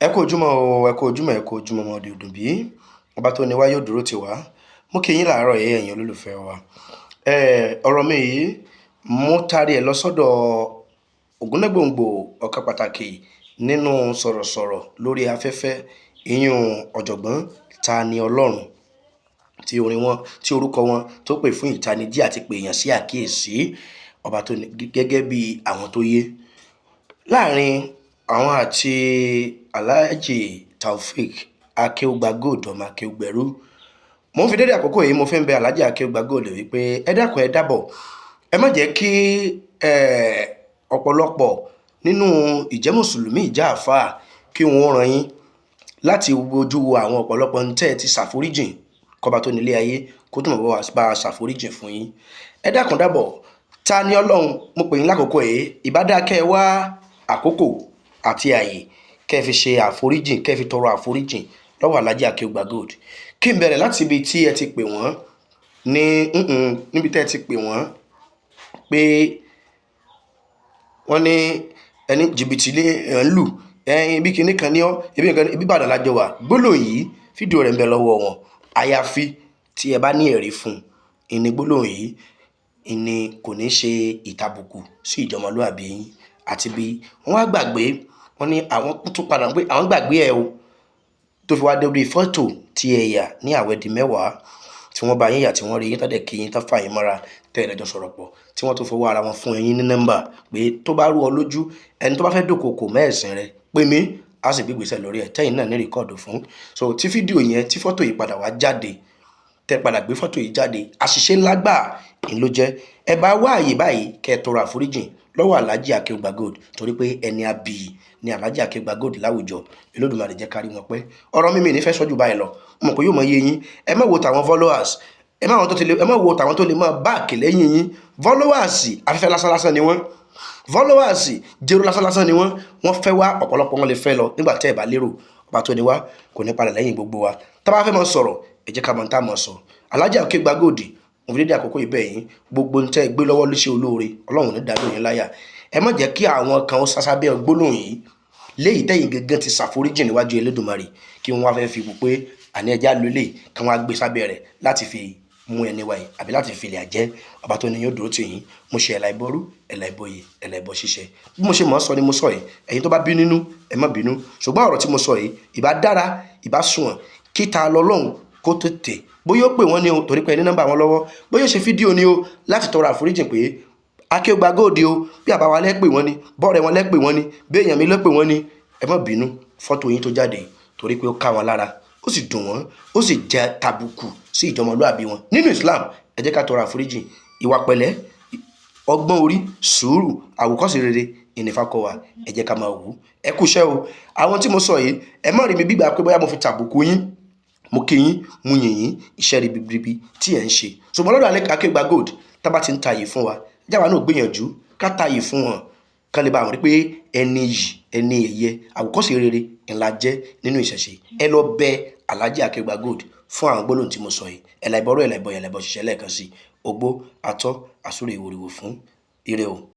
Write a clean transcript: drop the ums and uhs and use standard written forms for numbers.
Ẹ kú ojúmọ́ o, ẹ kú ojúmọ́, ẹ kú ojúmọ́ ọmọdé ọdún bí ọba tó ní wá yóò dúró tì wá. Mo kí yín láàárọ̀ yìí, ẹ̀yin olólùfẹ́ wa. Ọ̀rọ̀ mi yìí mo taari ẹ̀ lọ sọ́dọ̀ Ògúnnágbòǹgbò, ọ̀kan pàtàkì nínú sọ̀rọ̀sọ̀rọ̀ lórí afẹ́fẹ́, ìyún ọ̀jọ̀gbọ́n Tani Ọlọ́run, tí orin wọn, tí orúkọ wọn tó pè fún ìtanijí àti pè èèyàn sí àkíyèsí ọba tó ní gẹ́gẹ́ bí àwọn tó yé láàrin àwọn àti Alhaji Taofeek Akeugbagold, ọmọ Akeugberu. Mo ń fi dédé àkókò yìí, mo fi ń bẹ Alhaji Akeugbagold wípé ẹ dákun, ẹ dábọ̀, ẹ má jẹ́ kí ọ̀pọ̀lọpọ̀ nínú ìjẹ́ mùsùlùmí, ìjà àfáà, kí wọ́n ràn yín láti wojú wo àwọn ọ̀pọ̀lọpọ̀ ń tẹ́ ẹ ti ṣàforíjìn, kọba tó nílé ayé kó túnbọ̀ bá a ṣàforíjìn fún yín. Ẹ dákun dábọ̀, Tani Ọlọ́run, mo pè yín lákòókò yìí, ìbádákẹ́ ẹ wá àkókò àti àyè kẹ́ ẹ fi ṣe àforíjìn, kẹ́ ẹ fi tọrọ àforíjìn lọ́wọ́ Alhaji Akeugbagold. Kí n bẹ̀rẹ̀ láti ibi tí ẹ ti pè wọ́n ní níbi tẹ́ ẹ ti pè wọ́n pé wọ́n ní ẹni jìbìtì ní ẹ̀ ń lù ẹyin bí kinní kan ní ọ́ ibi nǹkan ibi Ìbàdàn lájọ wà. Gbólóhùn yìí, fídíò rẹ̀ ń bẹ lọ́wọ́ wọn. Àyàfi tí ẹ bá ní ẹ̀rí fún un, ìní gbólóhùn yìí ìní kò ní ṣe ìtàbùkù sí ìjọmọlúàbí yín. Àti bí wọ́n wá gbàgbé, wọ́n ní àwọn tún padà pé àwọn gbàgbé ẹ o, tó fi wá dé orí fọ́tò tí ẹ yà ní àwẹ̀dì mẹ́wàá tí wọ́n bá yín yà, tí wọ́n rí yín tọ́dẹ̀ kí yín, tán fà yín mọ́ra, tẹ́ ẹ̀ lẹ́jọ́ sọ̀rọ̀ pọ̀, tí wọ́n tún fọwọ́ ara wọn fún yín ní nọ́mbà pé tó bá rú ọ lójú, ẹni tó bá fẹ́ dòkòkò mẹ́ẹ̀sìn rẹ, pè mí, á sì gbégbèsè lórí ẹ̀, tẹ́yìn náà ní record fún. So tí fídíò yẹn, tí fọ́tò yìí padà wá jáde, tẹ́ padà gbé fọ́tò yìí jáde, àṣìṣe ńlá gbà ń ló jẹ́. Ẹ bá wá àyè báyìí kẹ́ ẹ tọrọ àforíjìn lọ́wọ́ Alhaji Akeugbagold, torí pé ẹni abiyì ni Alhaji Akeugbagold láwùjọ. Olódùmarè jẹ́ kárí wọn pẹ́. Ọ̀rọ̀ mímì ní fẹ́ sọ́jú báyìí lọ, mo mọ̀ pé yóò mọ iye yín. Ẹ má wo tàwọn followers, ẹ má wọn tó ti lè, ẹ má wo tàwọn tó lè máa báàkì lẹ́yìn yín. Followers afẹ́fẹ́ lásán lásán ni wọ́n, followers jẹ́rú lásán lásán ni wọ́n. Wọ́n fẹ́ wá, ọ̀pọ̀lọpọ̀ wọn lè fẹ́ lọ nígbà tẹ́ ẹ bá lérò. Ọba tó ní wá kò ní padà lẹ́yìn gbogbo wa. Tá bá fẹ́ mọ sọ̀rọ̀, ẹ jẹ́ ká mọ tá a mọ̀ sọ. Alhaji Akeugbagold, mo fi dédé àkókò yìí bẹ̀ yín. Gbogbo ń tẹ́ ẹ gbé lọ́wọ́ léṣe olóore, Ọlọ́run ní dàbí òyìn láyà. Ẹ má jẹ́ kí àwọn kan ó sásá bẹ́ẹ̀ gbólóhùn yìí léyìí tẹ́yìn gẹ́gẹ́ ti ṣàforíjìn níwájú Elédùmarè, kí wọ́n wá fẹ́ fi wò pé àní ẹja lólè, kí wọ́n á gbé sábẹ́ rẹ̀ láti fi mú ẹni wáyé àbí láti fi ilẹ̀ àjẹ́. Ọba tó ní yóò dúró tì yín. Mo ṣe ẹ̀là ìbọrú, ẹ̀là ìbọyè, ẹ̀là ìbọ ṣíṣe. Bí mo ṣe mọ̀ ọ́ sọ ni mo sọ yìí. Ẹ̀yin tó bá bí nínú, ẹ má bínú, ṣùgbọ́n ọ̀rọ̀ tí mo sọ yìí, ìbá dára, ìbá sunwọ̀n kí ta lọ́lọ́run kó tètè, bóyá ó pè wọ́n ní o, torí pé ẹ ní nọ́mbà wọn lọ́wọ́, bóyá ó ṣe fídíò ní o, láti tọrọ àforíjìn pé Akeugbagold o, bí àbáwá lẹ́ pè wọ́n ni, bọ́ọ̀rẹ́ wọn lẹ́ pè wọ́n ni, bí èèyàn mi lẹ́ pè wọ́n ni, ẹ má bínú, fọ́tò yín tó jáde, torí pé ó ká wọn lára, ó sì dùn wọ́n, ó sì jẹ́ tàbùkù sí ìjọmọlúàbí wọn nínú Islam. Ẹ jẹ́ ká tọrọ àforíjìn. Ìwà pẹ̀lẹ́, ọgbọ́n orí, sùúrù, àwòkọ́ṣe rere ìnífàkọ́ wa, ẹ jẹ́ ká máa wù ú. Ẹ kú iṣẹ́ o. Àwọn tí mo sọ yìí, ẹ má rí mi gbígbà pé bóyá mo fi tàbùkù yín. Mo kí yín, mo yìn yín, iṣẹ́ ribiribi tí ẹ̀ ń ṣe. Ṣùgbọ́n lọ́dọ̀ alẹ́ Akeugbagold, tá bá ti ń tayè fún wa, jáwa náà gbìyànjú ká tayè fún wọn, kán lè bá wọn rí pé ẹni yìí, ẹni ẹ̀yẹ, àwòkọ́ṣe rere ńlá jẹ́ nínú ìṣẹ̀ṣe. Ẹ lọ bẹ Alhaji Akeugbagold fún àwọn gbólóhùn tí mo sọ yìí. Ẹ̀là ìbọrú, ẹ̀là ìbọyè, ẹ̀là ìbọ ṣiṣẹ́ lẹ́ẹ̀kan sí ogbó atọ́ àsúrò ìwòrìwò fún ire o.